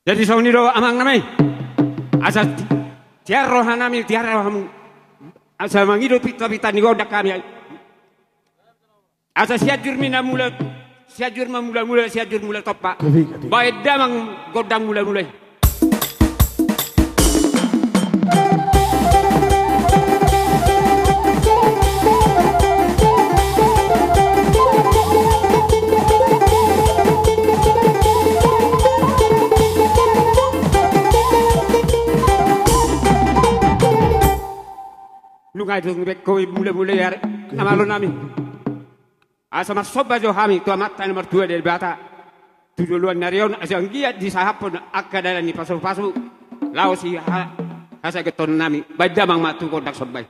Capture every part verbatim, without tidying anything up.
Jadi songon i do amang nami. Asa ti-, tiar roha nami, tiar roha hamu. Asa mangido pinta-pinta ni gondang hami. Asa Sianjur ma na mula, Sianjur ma mula-mula, Sianjur mula tompa. Baen damang gondang mula-mula i. Nunga dung baen ho i mula-mula i are, na malo nami. Asa marsomba jo hami tu Amanta na martua Debata. Tu joloan ni ari on asa anggiat disahaphon angka dalan ni pasu-pasu. Laos i ha-, hasagethon nami. Baen damang ma tu gondang somba i.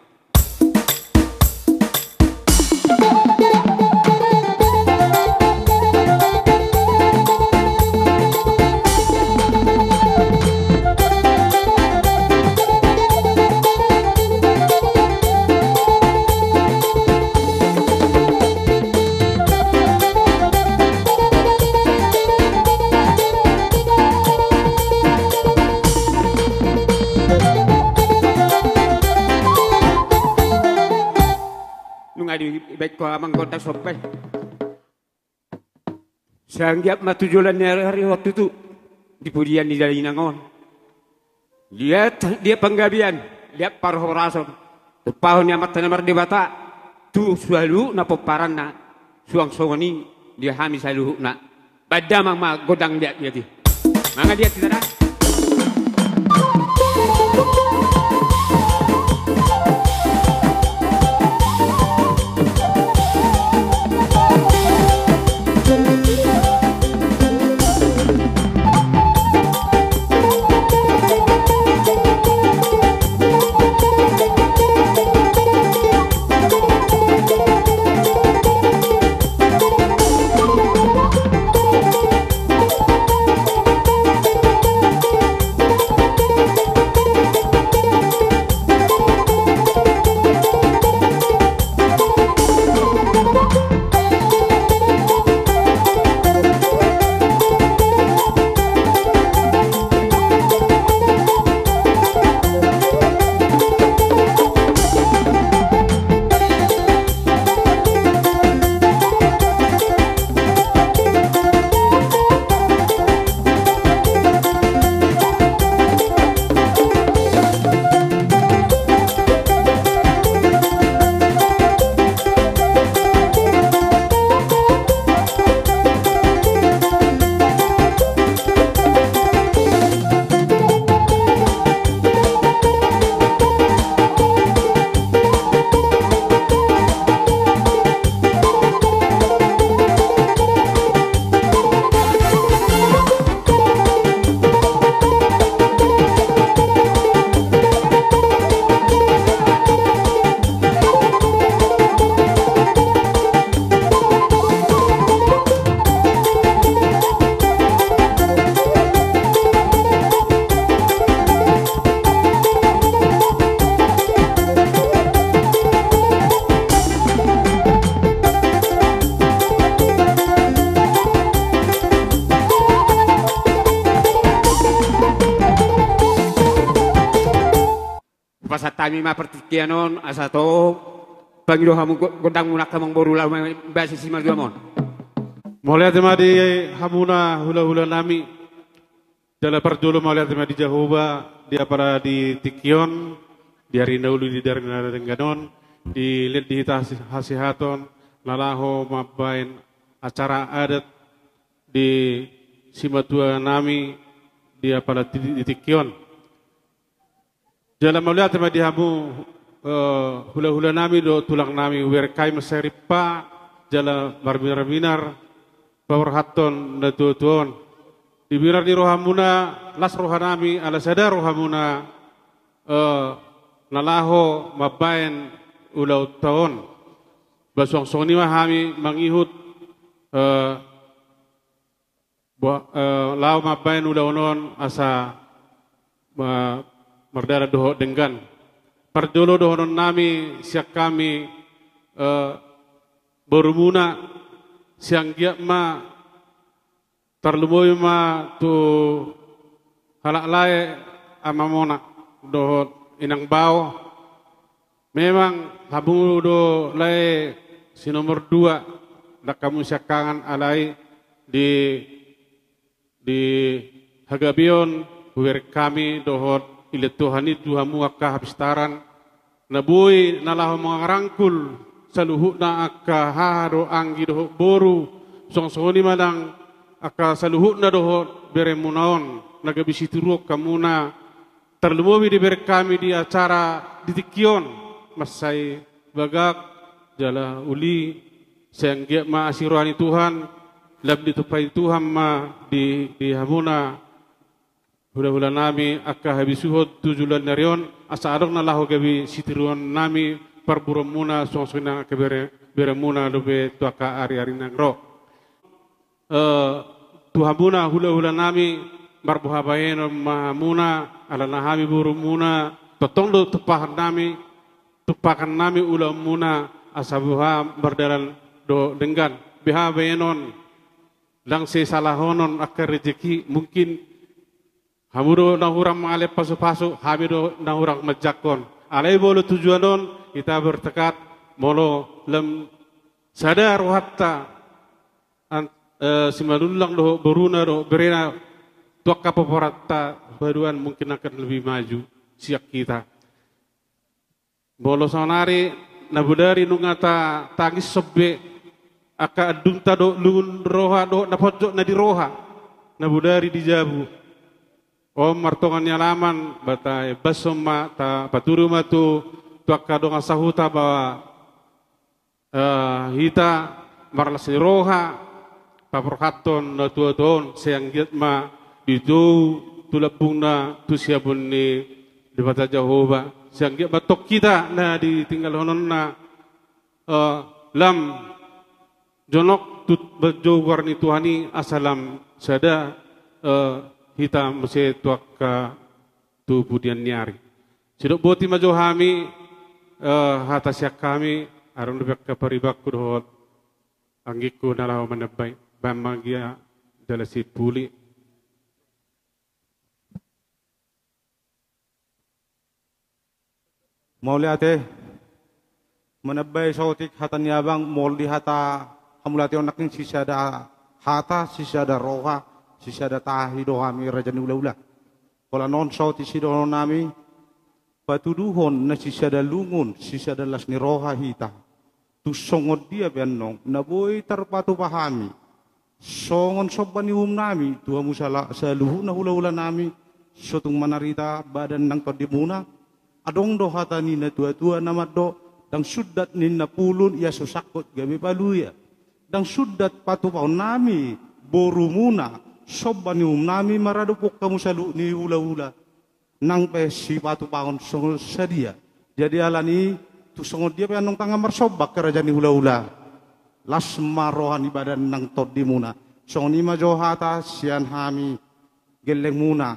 Nunga dibaen ho amang gondang somba i. Sai anggiat ma tu joloan ni ari on tutu di pudian ni dainang on. Liat, liat panggabean, liat parhorasan. Tumpahon ni Amanta na mardebata tu saluhutna pomparanna. Suang songon i di hami saluhutna. Baen damang ma gondang liat-liat i. Mangaliat hita da. Hupasahat hami ma partingkian on asa tong pangido hamu go-, gondangmuna angka amangboru laho mambahen si Simatua on. Mauliate ma di hamuna hulahula nami. Jala parjolo mauliate ma di Jahowa di apala di tingki on, di ari na uli di ari na denggan on, dilehon di hita hasi-, hasehaton na laho mambahen acara adat di simatua nami di apala di, di tingki on. Jala mauliate ma di hamu, eh, hulahula nami dohot tulang nami, hubereng hami mansai rimpa jala marminarminar paborhathon na tuatua on. Di minar ni rohamuna, las roha nami ala sada rohamuna, eh, na laho mambahen ulaonta on. Ba suang songon i ma hami mangihut, eh, Bo-, eh, laho mambahen ulaon on asa ma-, mardalan dohot denggan. Parjolo dohonon nami sian hami, eh, borumuna, sai anggiat ma tarlumobi ma tu Halak lae, amamona dohot inang bao. Memang hamu do lae si nomor dua, ndang hamu siangkangan, alai di, di hagabeon hubereng hami dohot ilet Tuhan i tu hamu angka hapistaran, na boi na laho mangarangkul saluhutna angka haha dohot anggi dohot boru, suang songon i ma nang angka saluhutna dohot beremuna on, na gabe sitiruon hamuna, tarlumobi dibereng hami di acara di tingki on, mansai bagak jala uli, sai anggiat ma asi roha ni Tuhan, lam ditumpahi Tuhan ma di, di hamuna, hulahula nami angka habisuhon tu joloan ni ari on, asa adong na laho gabe sitiruon nami parboruonmuna, suang songon i nang angka bere, beremuna dope tu angka ari-ari na ro. Eh, tu hamuna hulahula nami, marboha bahenon ma hamuna, alana hami borumuna, tongtong do tumpahan nami, tumpahan nami ulaonmuna, asa boha mardalan dohot denggan. Boha bahenon, ndang sisalahonon angka rejeki, mungkin hamu do na hurang mangalehon pasupasu, hami do na hurang manjangkon. Alai molo tujuan on, hita bertekad, molo lam sada rohanta, an, eh, Simanullang dohot boruna dohot berena tu angka poporanta, haduan mungkin akan lebih maju sian hita. Molo saonari na bodari nunga tatangishon be angka andungta dohot lungun roha dohot na ponjot na di roha, na bodari di jabu. On martonga ni alaman, ba taembashon ma, tapatudu ma tu, tu angka dongan sahuta ba, eh, hita marlas ni roha paborhathon na tuatua on, sai anggiat ma ditou tu lambungna tu siamun ni Debata Jahowa, sai anggiat ma tong hita na ditinggalhononna, eh, lam jonok tu manjou goar ni Tuhan i, asa lam sada, eh, hita muse tu angka tu pudian ni ari. Sidok boti ma jo hami, eh, hata sian hami, adong dope angka paribanku dohot anggingku na laho manambai, bahen ma gia jala sipuli. Mauliate. Manambai saotik hata ni abang, molo di hata hamauliateon nangkin sisada hata, sisada roha, sisada tahi do hami raja ni hulahula. Holan on saotik sidohonon nami, patuduhon na sisada lungun, sisada las ni roha hita. Tung songon dia pe annon na boi tarpatupa hami songon somba ni uhum nami tu hamu sala-, saluhutna hulahula nami, so tung manarita badan nang tondimuna. Adong do hata ni na tuatua na mandok, ndang sundat ninna pulun ia so sangkot gabe palu ia. Ndang sundat patupahon nami borumuna somba ni uhum nami maradophon hamu saluhut ni hulahula. Nang pe sipatupahon songon sadia. Jadi alani i, tung songon dia pe annon tangan marsomba angka raja ni hulahula, las ma roha ni badan nang tondimuna. Songon i ma jo hata sian hami gellengmuna,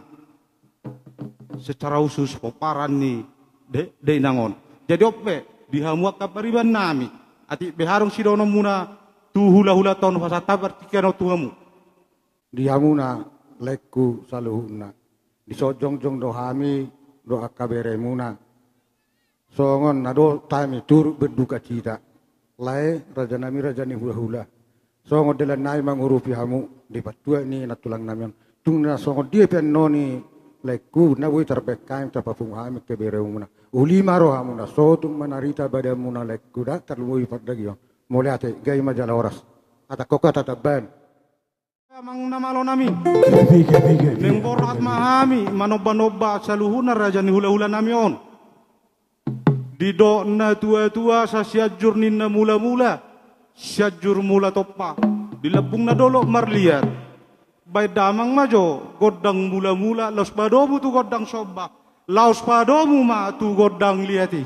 secara khusus pomparan ni de-, dainang on. Jadi on pe di hamu angka pariban nami, atik pe adong sidohononmuna tu hulahulanta on, pasahat hami partingkian on tu hamu. Di hamuna laengku saluhutna, dison jongjong do hami dohot angka beremuna. Songon na dohot hami turut berdukacita, lae raja nami raja ni hulahula. Songon dalan nami mangurupi hamu di patuduhon ni nantulang nami on. Tung na songon dia pe annon i laengku, na boi tarbahen hami, tarpapungu hami angka beremuna. Uli ma rohamuna, so tung manarita badanmuna laengku da, tarlumobi pardagingkon. Mauliate, gabe ma jala horas. Hata koka tatambahan. Amang na malo nami. Gabe, gabe, gabe. Naeng borhat ma hami manombanomba saluhutna raja ni hulahula nami on. Didok na tuatua, asa Sianjur ninna mulamula, Sianjur mula tompa, di lambungna dolok marliat. Bahen damang ma jo gondang mulamula, laos padomu tu gondang somba, laos padomu ma tu gondang liat i.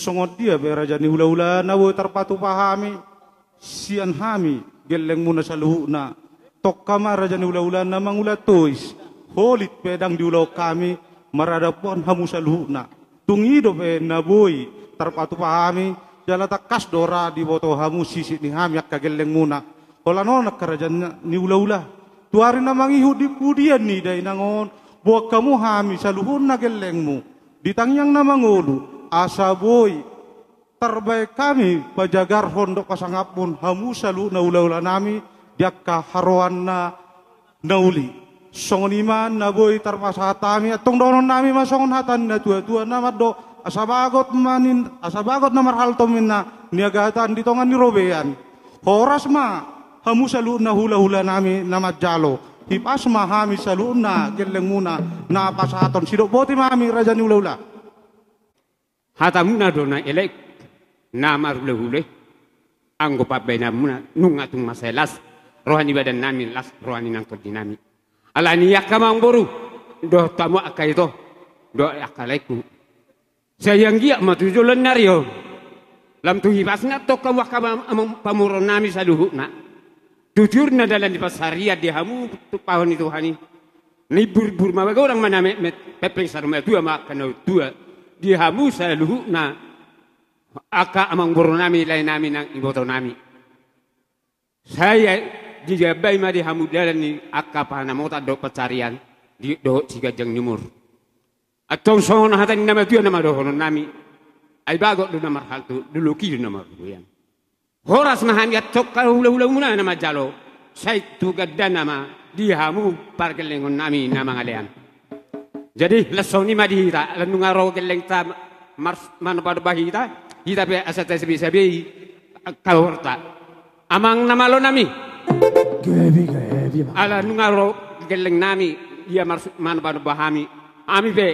Songon dia pe raja ni hulahula na boi tarpatupa hami, sian hami gellengmuna saluhutna. Tongka ma raja ni hulahula na mangula tois, holit pe ndang diulahon hami maradophon hamu saluhutna. Tung i dope na boi tarpatupa hami, jala tangkas do ra diboto hamu sisip ni hami angka gellengmuna. Holan on angka raja ni hulahula, tu ari na mangihut di pudian ni dainang on, boan hamu hami saluhutna gellengmu di tangiang na mangolu, asa boi tarbaen hami pajagarhon dohot pasangaphon hamu saluhutna hulahulanami di angka haroan na uli. Songon i ma na boi tarpasahat hami, antong dohononnami ma songon hata ni natuatua na mandok: Asa bagot ma nin-, asa bagot na marhalto ma ninna niagatan di tonga ni robean. Horas ma hamu saluhutna hulahulanami na manjalo, hipas ma hami saluhutna gellengmuna na pasahathon. Sidok boti ma hami raja ni hulahula. Hatamuna do na elek, na marhulehule. Anggo pambahenanmuna nunga tung mansai las roha ni badannami, las roha ni nang tondinami. Alani i angka amangboru dohot hamu angka ito dohot angka laengku, sai anggiat ma tu joloan ni ari on, lam tu hipasna tongka hamu angka amang, amang pamoruonnami saluhutna, tu tiur na dalan ni pansarian di hamu tumpahon ni Tuhan i. Nimburimbur ma godang ma na metmet, pepeng saur matua ma angka na tua di hamu saluhutna angka amangborunami, laenami nang ibotonami. Sai digambai ma di hamu dalan ni angka panamotan dohot pansarian di dohot siganjang ni umur. Antong songon hata ni na matua nama dohononnami: Ai bagot do na marhalto, dolok i do na marrobean. Horas ma hami antong angka hulahulamuna na manjalo, sai tu gandana ma di hamu pargellengonnami na mangalean. Jadi las songon i ma di hita, ala nunga ro gellengta mars-, manopanompa hita, hita pe asa tasabesabei angka horta. Amang na malonami, gabe, gabe ma. Ala nunga ro gellengnami ia mars-, manopanompa hami, hami pe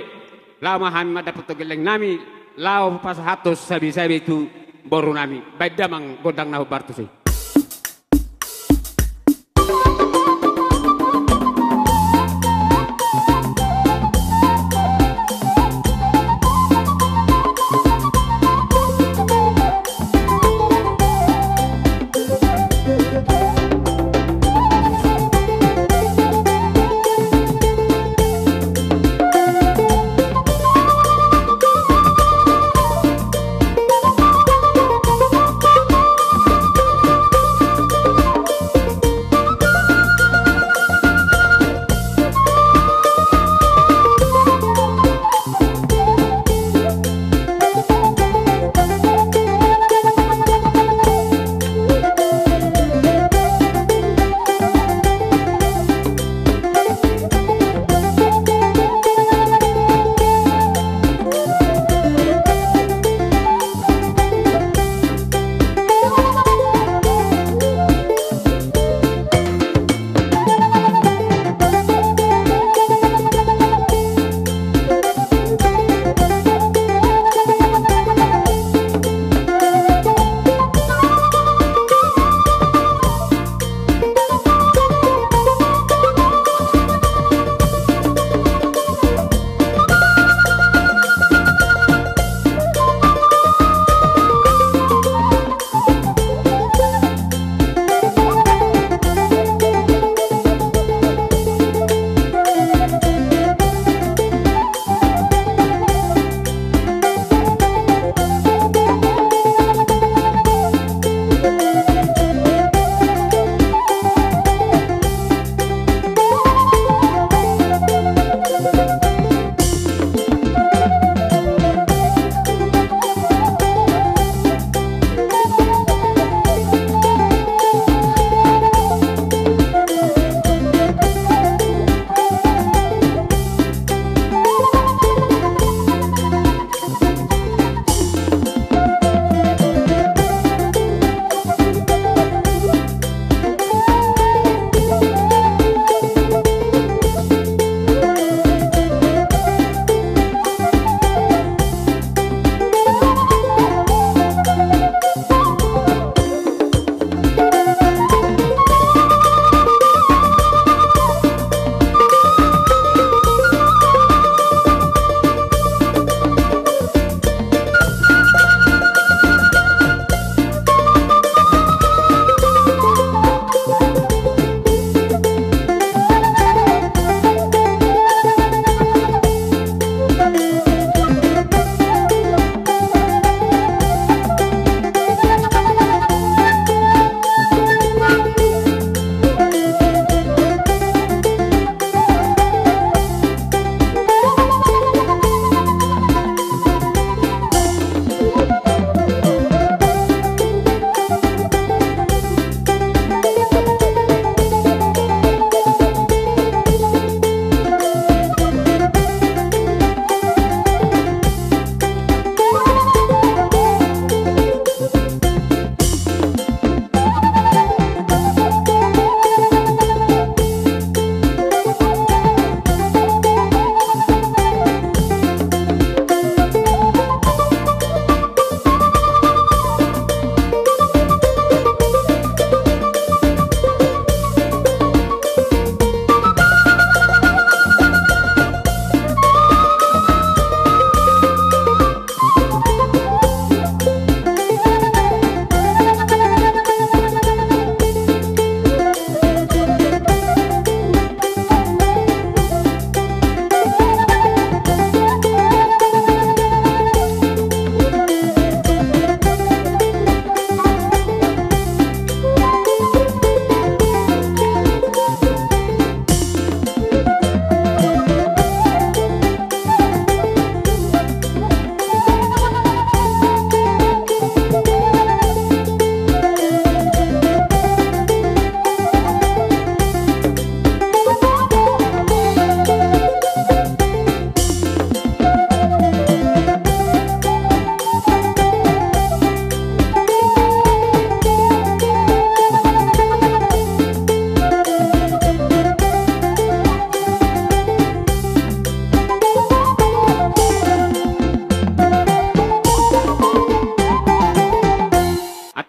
laho ma hami mandapothon gellengnami, laho pasahathon sabesabe tu borunami. Baen damang gondang na hombar tusi.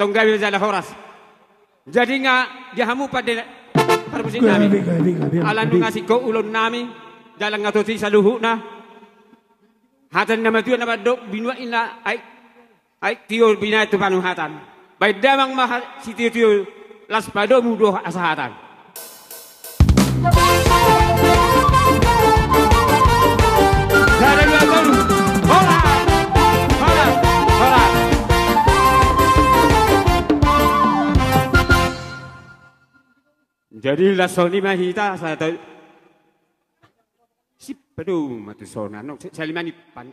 Tong gabe jala horas. Jadi nga di hamu pande parmusik nami. Ala nunga singkop ulaon nami, jala nga toti saluhutna. Hata ni na matua na mandok binuat inna aek, aek tio binahen tu panungkunan. Baen damang ma sitio-tio, las padomu do hasahatan. Sada dua tolu. Hola. Hola. Hola. Jadi las songon i ma hita sada. Sip, aduh, matu sona no. Salima ni pan.